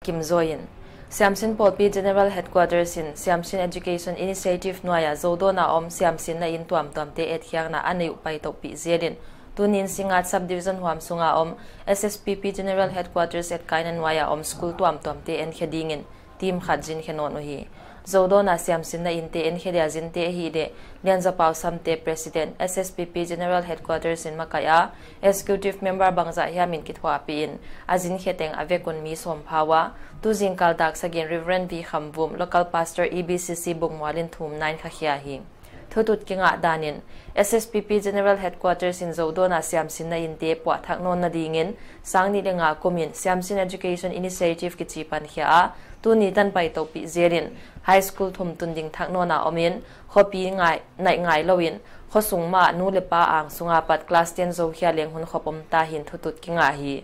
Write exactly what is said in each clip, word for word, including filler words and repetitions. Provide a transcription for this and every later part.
Kimzaw in. Siamsin Pawlpi General Headquarters in Siamsin Education Initiative nuaia Zodawna om siamsinna inn tuamtuamte etkhiakna a neih uh paitoupih zelin, tunin Singngat Subdivision huam sunga om S S P P General Headquarters etkaina nuaia om school tuamtuamte enkhe dingin team khat zinkhe nawn uhi. Zodawna siamsinna innte enkhe dia zinte ahihleh, Lianzapau Samte, President, S S P P General Headquarters in makaih a, Executive Member bangzah hiam in kithuahpih in, a zinkhe teng a vek un mi sawm pha ua, tu zingkal dak sagih in Reverend V Khamvum, Local Pastor, E B C C Bungmual in thumna enkhakhia hi. Thutut kingah danin, S S P P General Headquarters in Zodawna siamsinna innte puahthak nawnna dingin, sang nih leh nga kumin Siamsin Education Initiative kichi pankhia a, tuni tan paitoupih zelin, high school thum tun ding thak nawna omin, khopi ngai, naih ngai louin, khosung mah nu leh pa ang sunga pat class ten zoukhia leng hunkhop omta hi'n thutut kingah hi.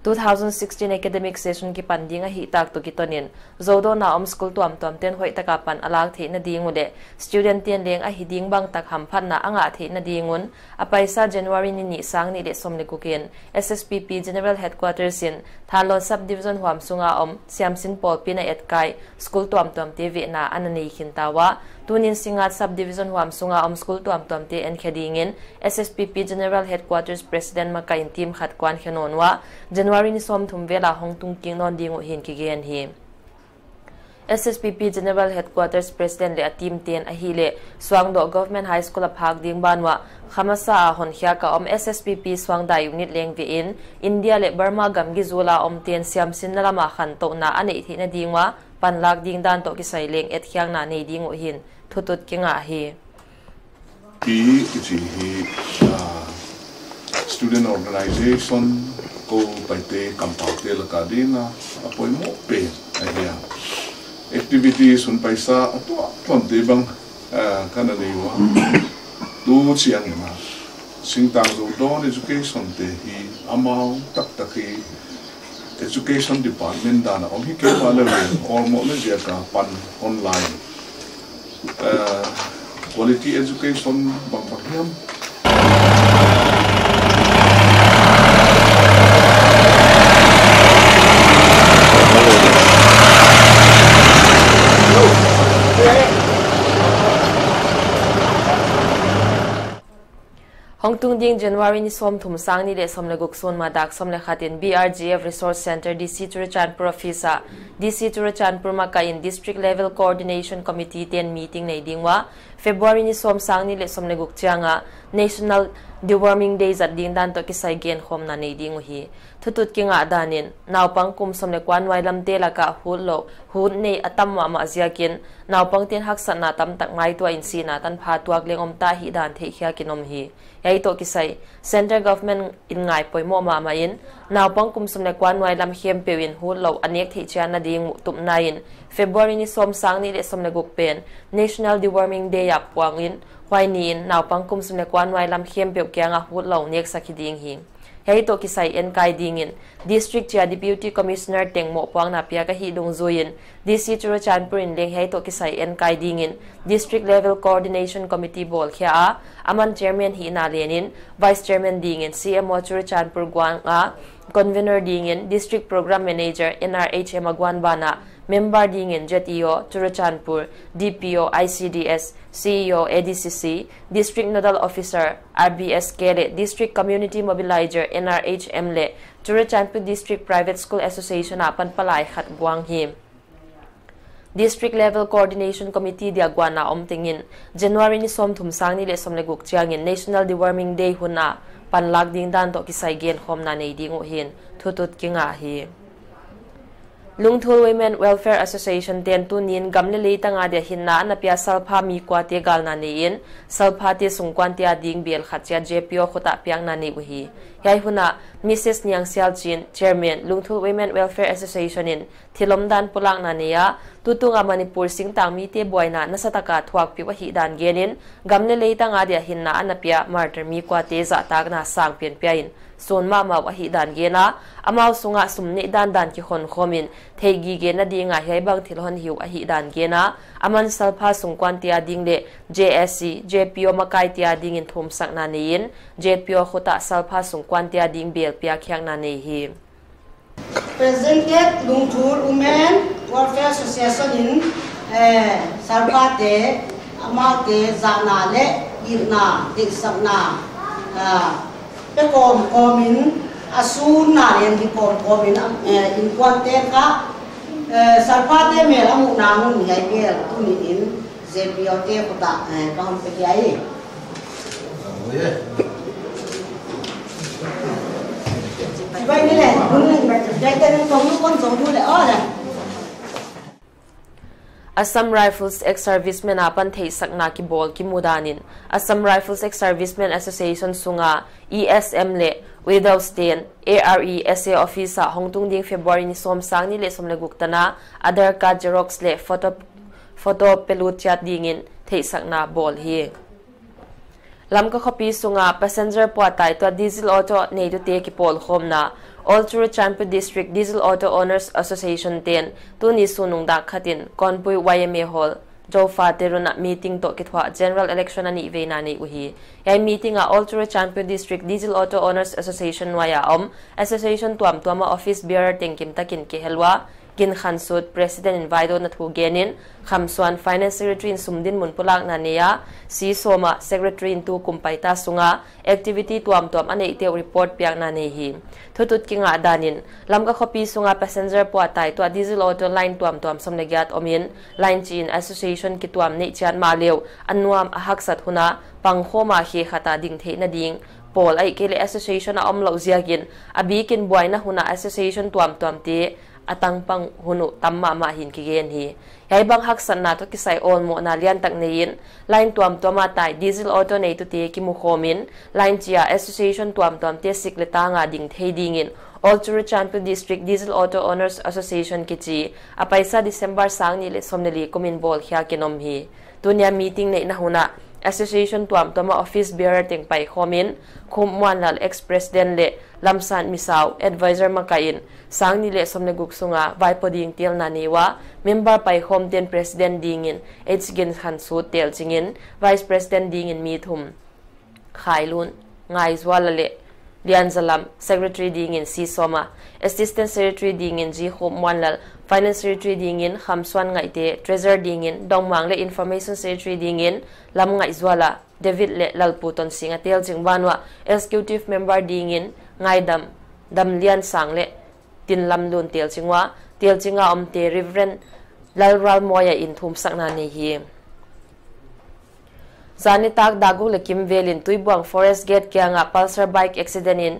Two thousand sixteen academic session kipan ding ahihtak toh kitonin, Zodawna om school tuamtuamte'n hoihtaka pan a lak theihna ding uh leh, studentte'n leng ahi ding bangtak hamphatna a ngah theihna ding un, a paisa January ni nih sang nih leh sawm leh guk in, S S P P General Headquarters in, Thanlon Subdivision huam sunga om, Siamsin Pawlpi in a etkai, school tuamtuamte vehna ana nei khinta ua, tunin Singngat Subdivision huam sunga om school tuamtuamte enkhe dingin, S S P P General Headquarters President makaih in team khat kuankhe nawn ua, January ni sawmthum vela hongtung kik nawn ding uh hi'n kigen hi. S S P P General Headquarters President leh a team te'n ahihleh, Suangdoh Government High School a phak ding ban uah, khamasa a honkhiak a om S S P P Suangdai Unit leng vein, India leh Burma gamgi zula omte'n siamsinna lama khantouhna a neih theihna ding ua, panlak ding dan toh kisai leng etkhiakna nei ding uh hi'n, thutut kingah hi. Pi kichi hi, ah, student organization, kou Paite kampaute laka dingin a poimoh pen ahi a. Activities hun paisa a tuamtuamte bang, ah, ka na nei ua. Tu chiangin a, singtang Zodawn education te hi amau taktak hi Education Department dan a om hi kei mah leh, olmoh leh ziaka pan online. Eh, quality education bang bang hiam. Hongtung ding January ni sawmthum, sang nih leh sawm leh guk sun ma dak sawm leh khat in B R G F Resource Centre D C Churachandpur office ah D C Churachandpur makaih in District Level Coordination Committee te'n meeting nei ding ua, February ni sawm, sang nih leh sawm leh guk chiang a National Deworming Day zat ding dan toh kisai genkhawmna nei ding uhi. Thutut kingah danin, naupang kum sawm leh kua nuai lamte laka hut lou, hut nei a tam mahmah ziakin, naupangte'n haksatna tamtak ngaihtuahin sihna tanpha tuak leng omta hi dan theihkhiakin om hi. Hiai toh kisai, Central Government in ngai poimoh mahmah in, naupang kum sawm leh kua nuai lam khempeuh in hut lou a nek theih chianna ding muh tupna in, February ni sawm, sang nih leh sawm leh guk pen National Deworming Day a puangin, huai niin naupang kum sawm leh kua nuai lam khempeuh kianga hut lou neksak hi ding hi. Hiai toh kisai enkai dingin, District chia Deputy Commissioner teng mohpuakna piak ahih dungzuiin, D C Churachandpur in leng hiai toh kisai enkai dingin, District Level Coordination Committee bawlkhia a, aman Chairman hihna lenin, Vice Chairman dingin C M O Churachandpur guang a, Convener dingin, District Program Manager N R H M a guan banah, Member dingin Z E O Churachandpur, D P O I C D S, C E O A D C C, District Nodal Officer R B S K leh District Community Mobilizer N R H M leh Churachandpur District Private School Association apan palai khat guang hi. District Level Coordination Committee dia guanna om tengin, January ni sawmthum, sang nih leh sawm leh guk chiangin National Deworming Day hun a panlak ding dan toh kisai genkhawmna nei ding uh hi'n thutut kingah hi. Lungthul Women Welfare Association te'n tuni'n gam leh lei tanga dia hinna ana pia salpha mi kuate galna neiin, salphate sungkuante ading bel khat chia J P O khut ah piakna nei uhi. Hiai hun ah Missus Niangsialchin, Chairman, Lungthul Women Welfare Association in thil omdan pulakna nei a, tutung a Manipur singtang mite buaina nasataka thuakpih uh ahihdan genin, gam leh lei tanga dia hinna ana pia martyr mi kuate zahtakna sangpen pia in, sun mahmah uh ahihdan gen a, amau sunga sum neih dandan kikhonkhawmin, theihgigena dinga hiaibang thil hon hi uh ahihdan gen a, aman salpha sungkuante ading leh J S C, J P O makaite adingin thumsakna neiin, J P O khut ah salpha sungkuante ading bel piakkhiakna nei hi. Presented Lungthul Women Welfare Association in, eh, salpate, amaute zahna leh itna, deihsakna, ah, pe kawmkawm in, a sunna leng hi kawmkawm in, eh, innkuante kha, eh, salpate mel a muhna mun hiai vel tuni in J P O te khut ah, eh, ka hon pe hi. Bai ni le, hun ni bai te, bai te ni kong lu kon zong lu le, oh le. Assam Rifles ex-servicemen apan theihsakna kibawl kimu dan in Assam Rifles Ex-Servicemen Association sunga E S M leh Widows te'n A R E S A office ah hongtung ding February ni sawm, sang nih leh sawm leh guk tan a Aadhaar card xerox leh photo, photo pelut chiat dingin theihsakna bawl hi. Lamka khopi sunga passenger puahtai toh diesel auto neitute kipawlkhawmna All Churachandpur District Diesel Auto Owners Association te'n tuni sun nung dak khat in Konpui Y M A Hall, Zofa Terun ah meeting toh kithuah general election a nihveina nei uhi. Hiai meeting ah All Churachandpur District Diesel Auto Owners Association nuai a om association tuamtuam a office bearer tengkim takin kihel ua, Ginkhansut, President in vaidawnna thu gen in, Khamsuan, Finance Secretary in sum dinmun pulakna nei a, C Sawma, Secretary in tu kum paita sunga activity tuamtuam a neihte uh report piakna nei hi. Thutut kingah dan in, Lamka khopi sunga passenger puahtai toh diesel auto line tuamtuam sawm leh giat om in, line chi in association kituam neih chiat mahle uh, a nuam a haksat hun a, pangkhawm a khe khat a ding theihna ding pawl ahihkeileh association a omlouh ziakin, a bik in buaina hun a association tuamtuamte a tangpang hun uh tam mahmah hi'n kigen hi. Hiai bang haksatna toh kisai awlmohna liantak nei in, line tuamtuam a tai diesel auto neitute kimukhawm in, line chi a association tuamtuamte sik leh tang a ding thei dingin, All Churachandpur District Diesel Auto Owners Association kichi a paisa December sang nih leh sawm leh li kum in bawlkhiak in om hi. Tuni a meeting neihna hun ah association tuamtuam a office bearer teng paikhawm in, Khupmuanlal, ex-president, leh Lamsan Misau, advisor, makaih in, sang nih leh sawm leh guk sunga vaipo ding telna nei ua, member paikhawmte'n president dingin H Ginkhansut telching in, vice president dingin mi thum, Khailun, Ngaizuala leh Lianzalam, secretary dingin C Sawma, assistant secretary dingin G Khupmuanlal, finance secretary dingin Khamsuan Ngaihte, treasurer dingin Dongmang leh information secretary dingin Lamngaizuala, David leh Lalpu Tonsinga telching ban ua, executive member dingin Ngaidam, Damliansang leh Tinlamlun telching ua, telching a omte Reverend Lalralmawia in thumsakna nei hi. Zan nitak dak guk leh kim vel in Tuibuang Forest Gate kiang a Pulsar bike accident in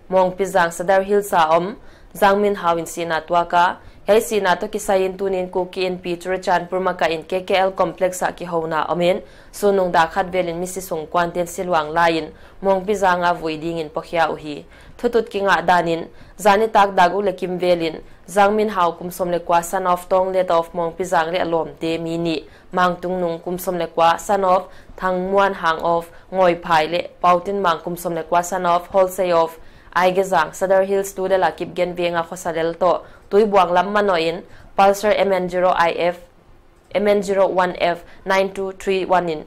Mawngpizang Sadar Hills a om Zangminhau in sihna tuak a, hiai sihna toh kisai in tuni'n Kuki Inpi Churachandpur makaih in K K L complex ah kihouna om in, sun nung dak khat vel in misi sungkuante'n siluang la in Mawngpizang a vui dingin pokhia uhi. Thutut kingah dan in, zan nitak dak guk leh kim vel in Zangminhau kum sawm leh kua, son of Tonglet of Mawngpizang leh a lawmte mi nih, Mangtungnung kum sawm leh kua, son of Thangmuanhang of Ngawiphai leh Pautinmang kum sawm leh kua, son of Holsei of Aigezang, Sadar Hills, Tulel a Kipgen veng a khosa lel toh Tuibuang lam manoh in Pulsar M N zero I F, M N zero one F nine two three one in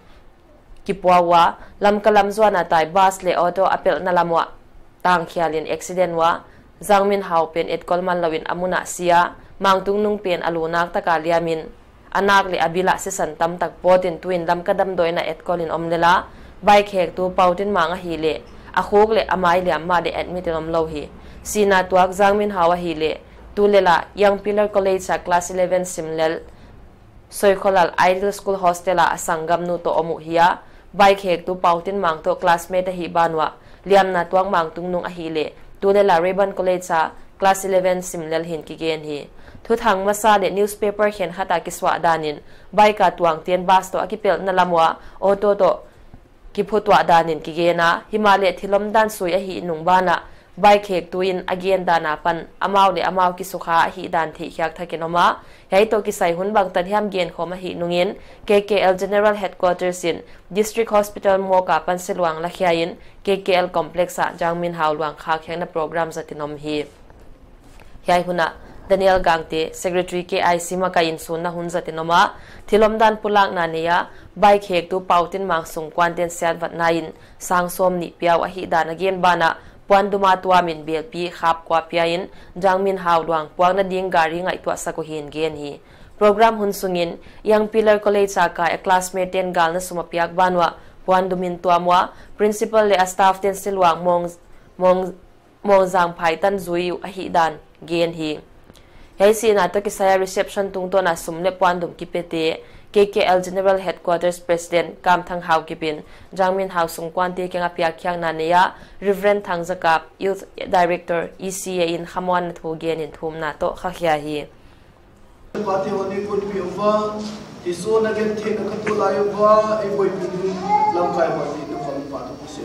kipua ua, Lamka lam zuan a tai bus leh auto a pelhna lam uah tangkhial in accident ua, Zangminhau pen etkol manlou in a mun ah si a, Mangtungnung pen a lu nak tak a liam in, a nak leh a bil ah sisan tamtak pawt in tuin Lamka damdawi in a etkol in om lel a, bike hektu Pautinmang ahihleh a khuk leh a mai liam mahle admit in omlou hi. Sihna tuak Zangminhau ahihleh Tulel a Young Pillar College a class eleven sim lel Soikholal Ideal School hostel a a sanggamnu toh om uh hi a, bike hektu Pautinmang toh classmate ahih ban uah liamna tuak Mangtungnung ahihleh Tulel a Rayburn College a class eleven sim lel hi'n kigen hi. Thuthang masa leh newspaper khenkhat a kisuah dan in, bike a tuangte'n bus toh a kipelhna lam uah auto toh kiphutuah dan in kigen a, himahleh thil omdan sui ahih nung ban ah, bike hektu in a gen dan apan amau leh amau kisukha ahih dan theihkhiak thak in om a, hiai toh kisai hun bangtan hiam genkhawm ahih nungin, K K L General Headquarters in District Hospital morgue apan siluang lakhia in, K K L complex ah Zangminhau luang khakkhiakna program zat in om hi. Hiai hun ah Daniel Gangte, Secretary K I C makaih in sunna hun zat in om a, thil omdan pulakna nei a, bike hektu Pautinmang sungkuante'n siatvatna in sang sawmnih piau ahih dan a gen ban ah, puandum a tuam in belpi khapkua pia in Jangminhau luang puakna ding gari ngaihtuahsak uh hi'n gen hi. Program hun sungin Young Pillar College a kai a classmate te'n galna sum a piak ban uah puandum in tuam ua, principal leh a staff te'n siluang mawng, mawng, mawngzang phaitan zui uh ahihdan gen hi. Hiai sihna toh kisai a reception tungtawn a sum leh puandum kipete K K L General Headquarters President Kamthang Haokip in Jangminhau sungkuante kiang a piakkhiakna nei a, Reverend Thang Za Kap, Youth Director, E C A in khamuanna thu gen in thumna toh khakhia hi. Pate honi kun pi uva, ti so na gen the na ka tu lai uva, ei boipi lamkai ba ti na kam pa tu ko se.